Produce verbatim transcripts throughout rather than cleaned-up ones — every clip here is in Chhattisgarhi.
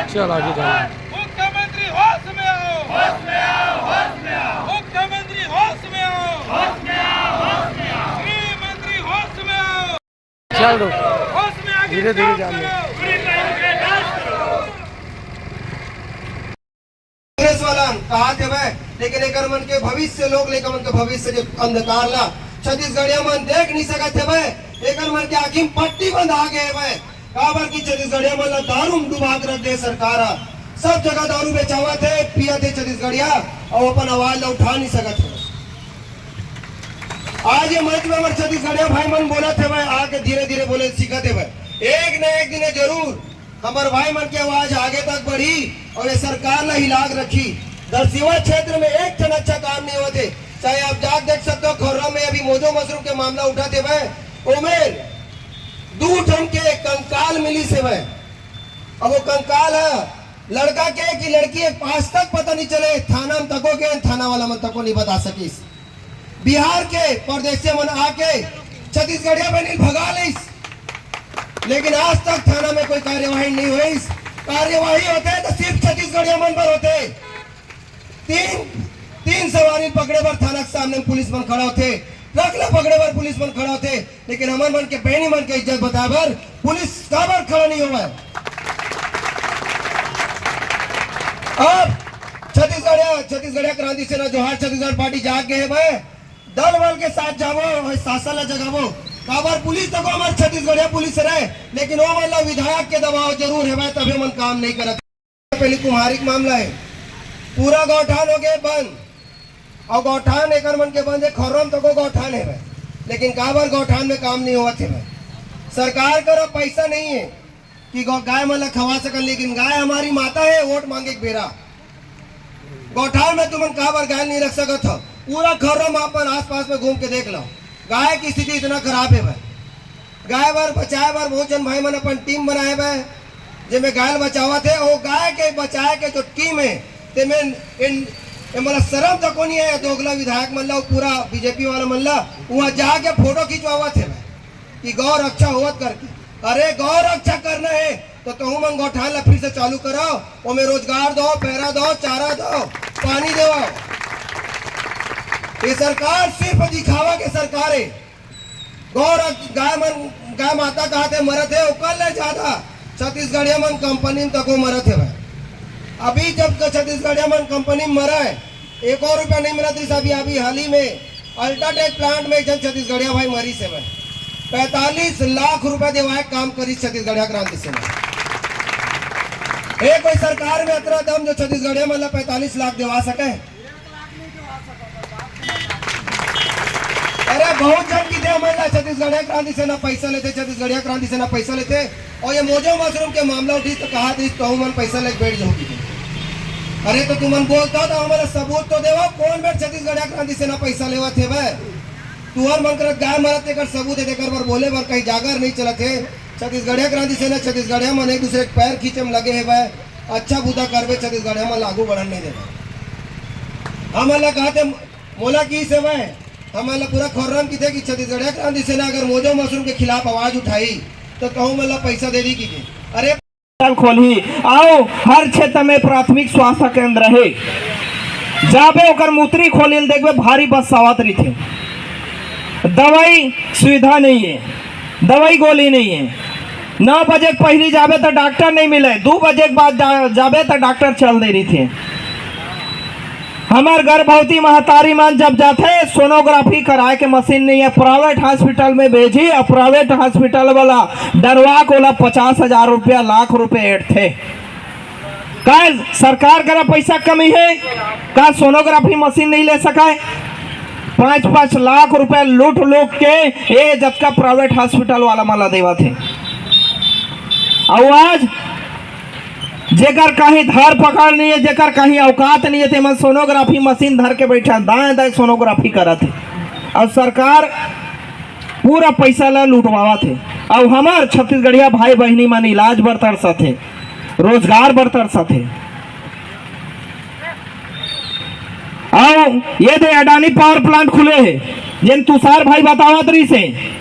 चल, आगे जाओ। मुख्यमंत्री होश में आओ, होश में आओ, होश में आओ। मुख्यमंत्री होश में आओ, होश में आओ, होश में आओ। गृह मंत्री होश में आओ। चल दो। होश में आके धीरे धीरे काम जाने। करो। कांग्रेस वाला कहा थे भाई, लेकिन एकर मन के भविष्य, लोग लेकर मन के भविष्य के अंधकार ला छत्तीसगढ़िया मन देख नहीं सकत हे भाई। एकर मन के आँखी में पट्टी बंधा गए भाई। काबर कि छत्तीसगढ़िया मन ला दारू में डुबा के रख दे सरकार ह। सब जगह दारू बेचावत हे, पियत हे छत्तीसगढ़िया, अउ अपन आवाज ला उठा नहीं सकत हे। आज ये मंच में हमर छत्तीसगढ़िया भाई मन बोलत हे भाई, आके धीरे धीरे बोले सीखत हे भाई। एक न एक दिन ये जरूर हमर भाई मन के आवाज आगे तक बढ़ी अउ ये सरकार ला हिला के रखी। दरसिवा क्षेत्र में एक ठन अच्छा काम नहीं होत हे, चाहे आप जाके देख सकते हो, खर्रा में अभी मोजो मशरूम के मामला उठत हे भाई, ओमेर दू ठन के कंकाल मिलिस हे भाई। अब वो कंकाल ह लड़का के कि लड़की के, आज तक पता नहीं चले, थाना में तको गए, थाना वाला मन तको नहीं बता सकिस। बिहार के परदेसी मन आके छत्तीसगढ़िया बहिनी भगा लेस, लेकिन आज तक थाना में कोई कार्यवाही नहीं होइस। कार्यवाही होते तो सिर्फ छत्तीसगढ़िया मन पर होते। तीन, तीन सवारी पकड़े बर थाना के सामने पुलिस मन खड़ा होते, ट्रक ला पकड़े बर पुलिस मन खड़ा होते, लेकिन हमर मन के बहिनी मन के इज्जत बताए बर पुलिस काबर खड़ा नहीं होवय? अब छत्तीसगढ़िया, छत्तीसगढ़िया क्रांति सेना जोहार छत्तीसगढ़ पार्टी जाग गए हे भाई। दल बल के साथ जावो अउ शासन ला जगावो। काबर पुलिस तको हमर छत्तीसगढ़िया पुलिस रहे, लेकिन वो मन ला विधायक के दबाव जरूर हे भाई, तभे मन काम नहीं करत। पहली कुम्हारी के मामला हे, पूरा गौठान हो गए बंद, अउ गौठान एकर मन के बंद हे, खर्रा में तको गौठान हे भाई, लेकिन काबर गौठान में काम नहीं होवत हे भाई? सरकार करा पैसा नहीं हे कि गौ-, गाय मन ला खवा सकन, लेकिन गाय हमारी माता हे, वोट मांगे के बेरा गौठान में तुमन काबर गाय नहीं रख सकत हो? पूरा खर्रा में अपन आसपास में घूम के देख लो, गाय की स्थिति इतना खराब हे भाई। गाय बर बचाए बर बहुत झन भाई मन अपन टीम बनाए बर, जेमे गाय ल बचावत हे। ओ गाय के बचाए के जो टीम हे, तेमे इन, ए, मोला शरम तको नहीं हे, दोगला विधायक मन ला, पूरा बीजेपी वाला मन ला, वहाँ जाके फोटो खिंचवावत हे भाई कि गौ रक्षा होवत करके। अरे, गौ रक्षा करना हे तो तहू मन गौठान ला फिर से चालू करो, ओमे रोजगार दो, पैरा दो, चारा दो, पानी दो। ये सरकार सिर्फ दिखावा के सरकार हे। गौ रख-, गाय मन, गाय माता कहाथे मरत हे, ओकर ले ज्यादा छत्तीसगढ़िया मन कंपनी में तको मरत हे भाई। अभी जब क-, छत्तीसगढ़िया मन कंपनी में मरय, एको रुपया नहीं मिलत रहिस। अभी, अभी हाल ही में अल्ट्राटेक प्लांट में एक झन छत्तीसगढ़िया भाई मरिस हे भाई, पैंतालीस लाख रुपया देवाए काम करिस छत्तीसगढ़िया क्रांति सेना। हे कोई सरकार में अतना दम जो छत्तीसगढ़िया मन ला पैंतालीस लाख देवा सके? अरे, बहुत झन कहिथे हमन ला छत्तीसगढ़िया क्रांति सेना पैसा लेथे, छत्तीसगढ़िया क्रांति सेना पैसा लेथे। अउ ये मोजो मशरूम के मामला उठिस त कहाथे तहू मन पैसा लेके बैठ जाहू कहिके। अरे, तो तुमन बोलता तो हमन ला सबूत तो देवा, कोन बेर छत्तीसगढ़िया क्रांति सेना पैसा लेवत हे भाई? तुहर मन करत गाय मरत तेकर सबूत हे, तेकर बर बोले बर कहीं जागर नहीं चलत हे। छत्तीसगढ़िया क्रांति सेना, छत्तीसगढ़िया मन एक दूसरे के पैर खींचे में लगे हे भाई। अच्छा बुता करबे, छत्तीसगढ़िया मन ला आगू बढ़न नहीं देबे। हमन ला कहाथे मोला की सेवा हे, हमन ला पूरा खर्रा में कहिथे कि छत्तीसगढ़िया क्रांति सेना अगर मोजो मशरूम के खिलाफ आवाज उठाई तो तहू मन ला पैसा दे दी कहिके। अरे, खोलही, अउ हर क्षेत्र में प्राथमिक स्वास्थ्य केंद्र हे, जाबे ओकर मुतरी खोली ल देखबे भारी बसावत रहिथे। दवाई सुविधा नहीं हे, दवाई गोली नहीं हे। नौ बजे के पहिली जाबे त डॉक्टर नहीं मिले, दू बजे के बाद जा-, जाबे त डॉक्टर चल दे रहिथे। हमर गर्भवती महतारी मन जब जाथे, सोनोग्राफी कराए के मशीन नहीं हे, प्राइवेट हॉस्पिटल में भेजी, अउ प्राइवेट हॉस्पिटल वाला डरवा के ओला पचास हजार रुपया, लाख रुपया एंठथे। का सरकार करा पैसा कमी हे? का सोनोग्राफी मशीन नहीं ले सकय? पाँच पाँच लाख रुपया लूट लूट के ये जतका प्राइवेट हॉस्पिटल वाला मन ला देवत हे। अउ आज जेकर कहीं धर पकड़ नहीं हे, जेकर कहीं औकात नहीं हे, तेमन सोनोग्राफी मशीन धर के बैठा, दाएं दाएं सोनोग्राफी करत हे। अउ सरकार पूरा पैसा ला लुटवावत हे। अउ हमर छत्तीसगढ़िया भाई बहिनी मन इलाज बर तरसत हे, रोजगार बर तरसत हे। अउ ये दे अडानी पावर प्लांट खुले हे, जेन तुषार भाई बतावत रहिस हे,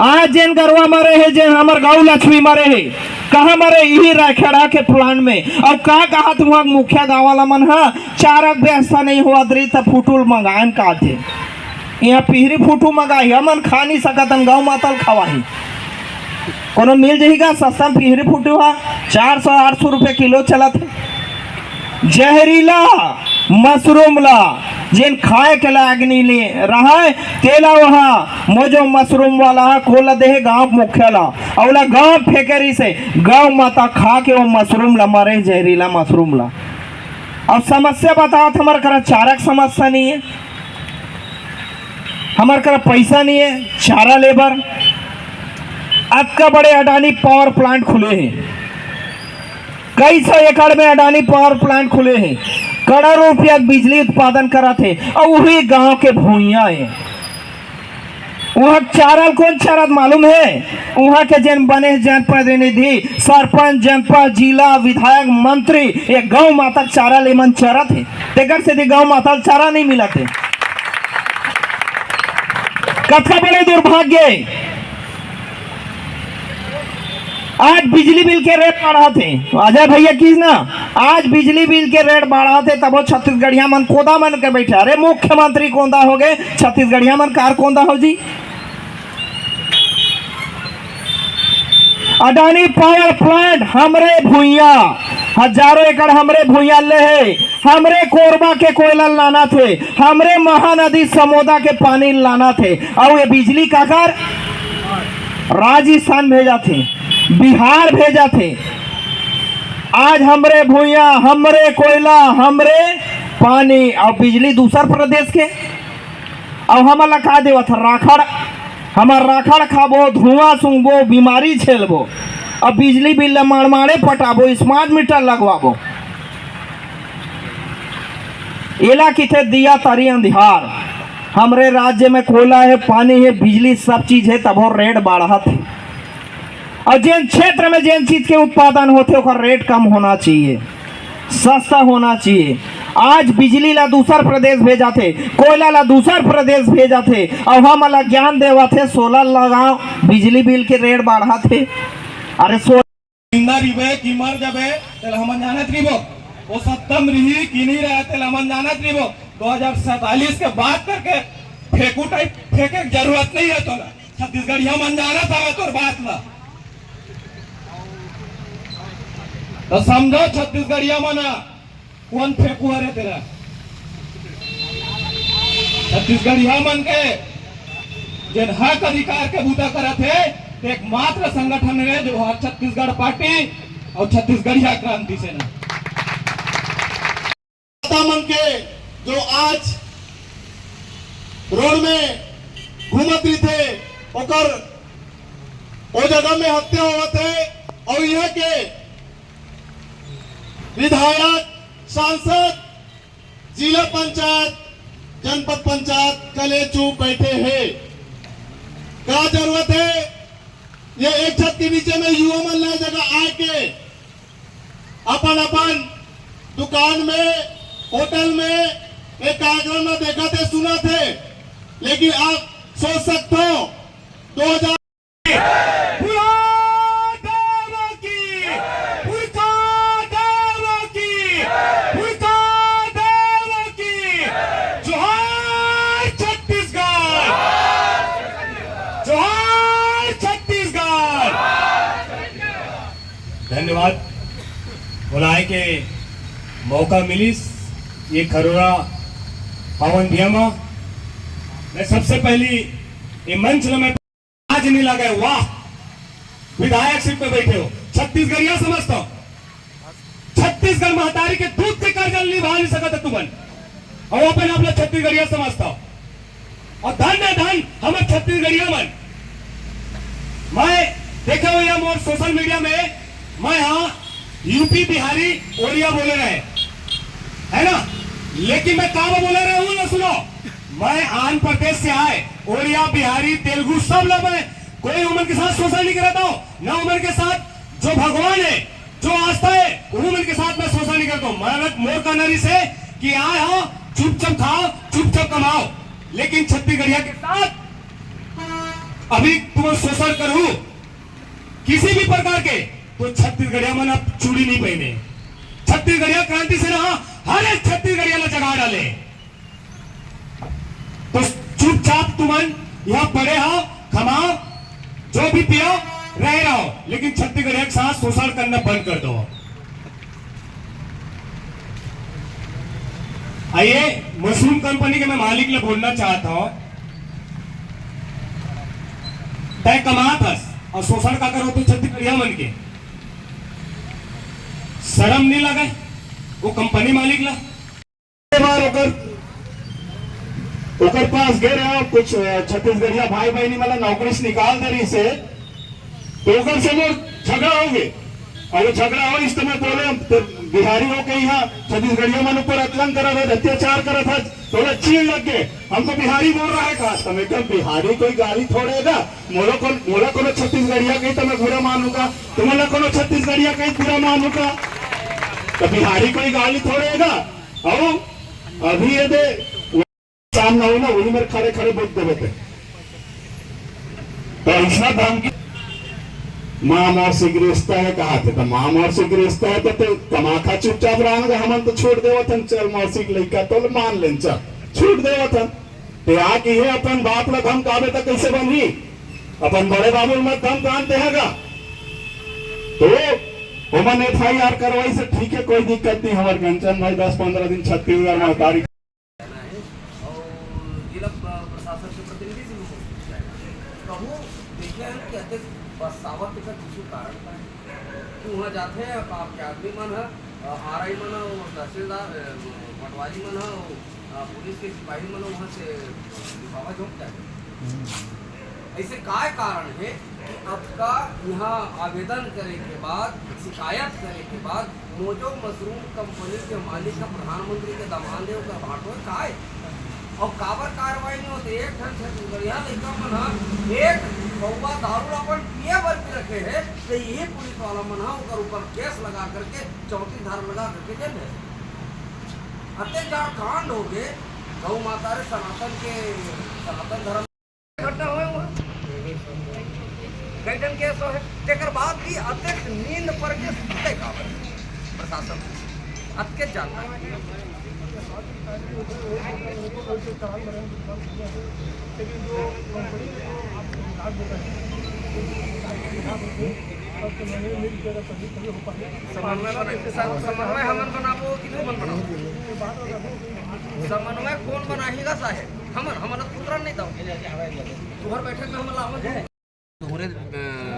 आज जेन गरवा मरे हे, जेन हमर गौ लक्ष्मी मरे हे, कहाँ मरे इही राखेड़ा के प्लांट में? अउ का कहा तुमन मुखिया गाँव वाला मन ह, चारा के व्यवस्था नहीं होवत रही त फुटुल मंगायन का थे। यहाँ पिहरी फुटू मंगाही, हमन खा नहीं सकत हन, गौ माता ल खवाही। कोनो मिल जही का सस्ता में पिहरी फुटू हा? चार सौ आठ सौ रुपये किलो चलत हे। जहरीला मशरूम ला जेन खाए के लायक नहीं ले रहा है, तेला वहाँ मोजो मशरूम वाला हा कोला देहे गांव मुखिया ला, अउ ओला गांव फेंके रही से गौ माता खा के वो मशरूम ला मरे, जहरीला मशरूम ला। अब समस्या बतावत, हमर करा चारा के समस्या नहीं है, हमर करा पैसा नहीं है चारा लेबर। अतका बड़े अडानी पावर प्लांट खुले हैं, कई सौ एकड़ में अडानी पावर प्लांट खुले हैं, करोड़ों रुपया के बिजली उत्पादन करत हे, अउ वही गांव के भुइयां है। वहाँ चारा ल कोन चारत मालूम है? वहाँ के जेन बने जनप्रतिनिधि, सरपंच, जनपद, जिला, विधायक, मंत्री, ये गौ माता के चारा ले मन चरत हे, तेकर सेती गौ माता ल चारा नहीं मिलत हे। कतका बड़े दुर्भाग्य हे। आज बिजली बिल के रेट बढ़ात हे, अजय भैया किस ना, आज बिजली बिल के रेट बढ़ात हे, तबो छत्तीसगढ़िया मन कोंदा मन के बैठे। अरे मुख्यमंत्री कोंदा हो गए, छत्तीसगढ़िया मन कार कोंदा हो जी? अडानी पावर प्लांट हमरे भुइयां, हजारों एकड़ हमरे भुइयां ले हे, हमरे कोरबा के कोयला लानत हे, हमरे महानदी समोदा के पानी लानत हे, अउ ये बिजली काकर राजस्थान भेजत हे, बिहार भेजत हे। आज हमरे भुइयां, हमरे कोयला, हमरे पानी, अउ बिजली दूसर प्रदेश के। अउ हमन ला का देवत हे? राखड़। हमर राखड़ खाबो, धुआं सूंघबो, बीमारी झेलबो। अब बिजली बिल ला माड़ माड़े पटाबो, स्मार्ट मीटर लगवाबो। एला किथे दिया तरी अंधियार। हमरे राज्य में कोयला हे, पानी हे, बिजली, सब चीज हे, तभो रेट बाढ़त हे। अउ जेन क्षेत्र में जेन चीज के उत्पादन होथे, ओकर रेट कम होना चाहिए, सस्ता होना चाहिए। आज बिजली ला दूसर प्रदेश भेजाथे, कोयला ला दूसर प्रदेश भेजाथे, अउ हमन ला ज्ञान देवाथे, सोलर लगाओ, बिजली बिल के रेट बाढ़ाथे। अरे सो- जिंदा रिबे कि मर जाबे, तेला हमन जानत रिबो। वो सत्तम रिही कि नहीं रहा, तेला हमन जानत रिबो। दो हज़ार सैंतालीस के बात करके फेंकू टाइप फेंके के जरूरत नहीं है तोला। छत्तीसगढ़िया मन जानत हवे तोर बात ला। तो समझो छत्तीसगढ़िया मन, कौन फेंकू हरे तेला? छत्तीसगढ़िया मन के जेन हक अधिकार के बूता करत हे, ते एकमात्र संगठन हे जो हर छत्तीसगढ़ पार्टी अउ छत्तीसगढ़िया क्रांति सेना। नेता मन के जो आज रोड में घूमत रहिथे, ओकर ओ जगह में हत्या होवत हे, अउ यहाँ के विधायक, सांसद, जिला पंचायत, जनपद पंचायत कले चुप बैठे हे। का जरूरत हे ये एक छत के नीचे में युवा मन ला जगह आए के अपन अपन दुकान में, होटल में एक कार्यक्रम ला देखत हे, सुनत हे, लेकिन आप सोच सकते हो, दो हज़ार पुरखा देव की, पुरखा देव की, पुरखा देव की। जोहार छत्तीसगढ़, जोहार छत्तीसगढ़। धन्यवाद। बोलाए के मौका मिलिस ये खरोरा पावन भुइयां मा। मैं सबसे पहली ये मंच ला मैं आज नहीं लगे, वाह, विधायक सीट पे बैठे हो, छत्तीसगढ़िया समझता हो। छत्तीसगढ़ महतारी के दूध के कर्जा निभा नहीं सकत तुमन, अउ अपन आप ला छत्तीसगढ़िया समझता हो। अउ धन धन हमर छत्तीसगढ़िया मन। मैं देखे हो या मोर सोशल मीडिया में, मैं हाँ यूपी बिहारी ओड़िया बोले रहे, है ना? लेकिन मैं का बोले रहे हूँ ना, सुनो, मैं आंध्र प्रदेश से आए, ओड़िया, बिहारी, तेलुगु, सब लोग मैं कोई उमन के साथ शोषण नहीं करता हूँ, ना उमन के साथ जो भगवान है, जो आस्था है, उमन के साथ मैं शोषण नहीं करता हूँ। मैं मोर कहना रहिस हे कि आए हो, चुपचाप खाओ, चुपचाप कमाओ, लेकिन छत्तीसगढ़िया के साथ अभी तुम शोषण करूँ किसी भी प्रकार के, तो छत्तीसगढ़िया मन अब चूड़ी नहीं पहने। छत्तीसगढ़िया क्रांति सेना ह हर एक छत्तीसगढ़िया ला जगा डाले। तो चुपचाप तुमन यहाँ पड़े हो, कमाओ, जो भी पियो, रह रहो, लेकिन छत्तीसगढ़िया के साथ शोषण करना बंद कर दो। आइए, मशरूम कंपनी के मैं मालिक ले बोलना चाहता हूँ, तय कमात हस और शोषण का करो तो छत्तीसगढ़िया मन के शर्म नहीं लगे वो कंपनी मालिक ला? बार ओकर, ओकर पास गए रहे कुछ, अ, छत्तीसगढ़िया भाई बहनी वाला नौकरी से निकाल दे रही से, तो ओकर से मोर झगड़ा हो गए। और वो झगड़ा हो इस समय बोले, हम तो बिहारी हो के यहाँ छत्तीसगढ़िया मन ऊपर अतलंग करा था, अत्याचार करा था, तो बोले चीड़ लग गए, हमको बिहारी बोल रहा है का? तो मैं कहा, बिहारी कोई गाली थोड़े है का? मोला कौन, मोला कोनो छत्तीसगढ़िया कही तो मैं बुरा मानूंगा, तुम्हारा कोनो छत्तीसगढ़िया कही बुरा मानूंगा? तो बिहारी कोई गाली थोड़े है का? अउ अभी ये दे सामना हो ना, वही मेरे खड़े खड़े बोल देवे थे। तो ऐसा धमकी, माँ मौसी गृहस्थ है कहा थे, तो माँ मौसी गृहस्थ है तो, तो कमाखा चुपचाप रहना, हमन तो छोड़ देवत हन, चल मौसी के लइका तो मान लेन, चल छोड़ देवत हन। ते आके ये अपन बाप ला धमकावे त कैसे बनही? अपन बड़े बाबू ला मत धमकान ते हगा। तो ओमन एफ आई आर करवाई से ठीक है, कोई दिक्कत नहीं। हमारे कंचन भाई दस पंद्रह दिन छत्तीसगढ़ में उतारी। कहना है और जिला प्र-, प्रशासन के प्रतिनिधि से भी पूछना है। कहूँ देखे हैं कि अतेक बसावत का कुछ कारण का है कि वहाँ जाते हैं, आप, आपके आदमी मन है, आर आई मन है, वो तहसीलदार, अ, पटवारी मन है, वो, अ, पुलिस के सिपाही मन है, वहाँ से, अ, लिफाफा झोंकता है। ऐसे काय कारण है कि अतका यहाँ आवेदन करे के बाद, शिकायत करे के बाद, मोजो मशरूम कंपनी के मालिक का प्रधानमंत्री के दामाद है, ओकर भांटो है, काय? और काबर कार्रवाई नहीं होते? एक ठन छत्तीसगढ़िया लइका मन हा एक पौवा दारू ला अपन पिए बर भी रखे है, तो यही पुलिस वाला मन हा ओकर ऊपर केस लगा करके, चौंतीस धारा लगा करके जेल भेज दे। अतेक जाड़ कांड हो गए, गौ माता रे, सनातन के, सनातन धर्म घटना होए हुआ, कई ठन केस होए, तेकर बाद भी अतेक नींद पर के सुते काबर प्रशासन अतके जानता है। समन्वय बना-, सम-, समन्वय हमन बनाबो कि तुमन बनाबो? समन्वय कौन बनाही गा साहेब? हमन, हमन ला कुतरा नहीं दो। तुहर बैठक में हमन ला आवन दो। तुहरे, अ,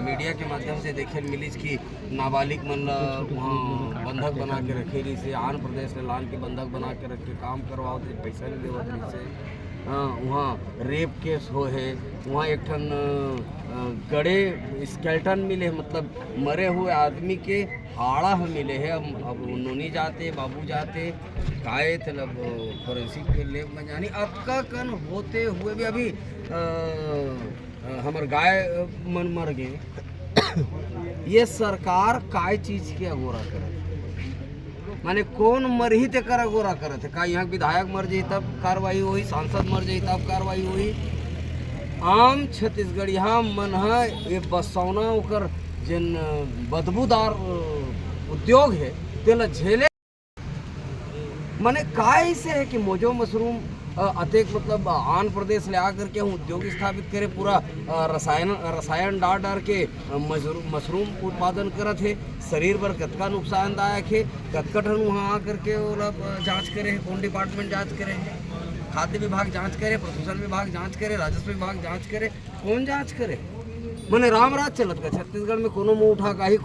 मीडिया के माध्यम से देखे मिलिस कि नाबालिग मन ला वहाँ बंधक बना के रखे रहिसे, आंध्र प्रदेश ले लान के बंधक बना के रख के काम करवावत रहिसे, पैसा नहीं देवत रहिसे। हाँ, वहाँ रेप केस हो है, वहाँ एक ठन, अ, गड़े स्केलेटन मिले, मतलब मरे हुए आदमी के हाड़ा ह मिले है। अब, अब नोनी जाते, बाबू जाते, काहे तेला अब फोरेंसिक के लेब में जानी, अतका कन होते हुए भी अभी, अ, अ, हमर गाय, अ, मन मर गए। ये सरकार काय चीज के अगोरा करत हे? माने कौन मरही तेकर अगोरा करत हे? का यहाँ विधायक मर जाई तब कार्रवाई होई, सांसद मर जाई तब कार्रवाई होई? आम छत्तीसगढ़िया मन ह ये बसौना ओकर जेन, अ, बदबूदार, अ, उद्योग हे, तेला झेले। माने काय से है कि मोजो मशरूम, अ, अतेक मतलब, अ, आंध्र प्रदेश ले आकर के उद्योग स्थापित करे, पूरा, अ, रसायन, रसायन डार डार के, अ, मशरू-, मशरूम उत्पादन करत हे, शरीर बर कतका नुकसानदायक हे, कतका ठन वहाँ आकर के ओला, अ, जांच करे हे, कौन डिपार्टमेंट जांच करे हे, खाद्य विभाग जांच करे, प्रशासन विभाग जांच करे, राजस्व विभाग जांच करे, कौन जांच करे? माने राम राज चलत का छत्तीसगढ़ में, कोनो मुंह उठा काही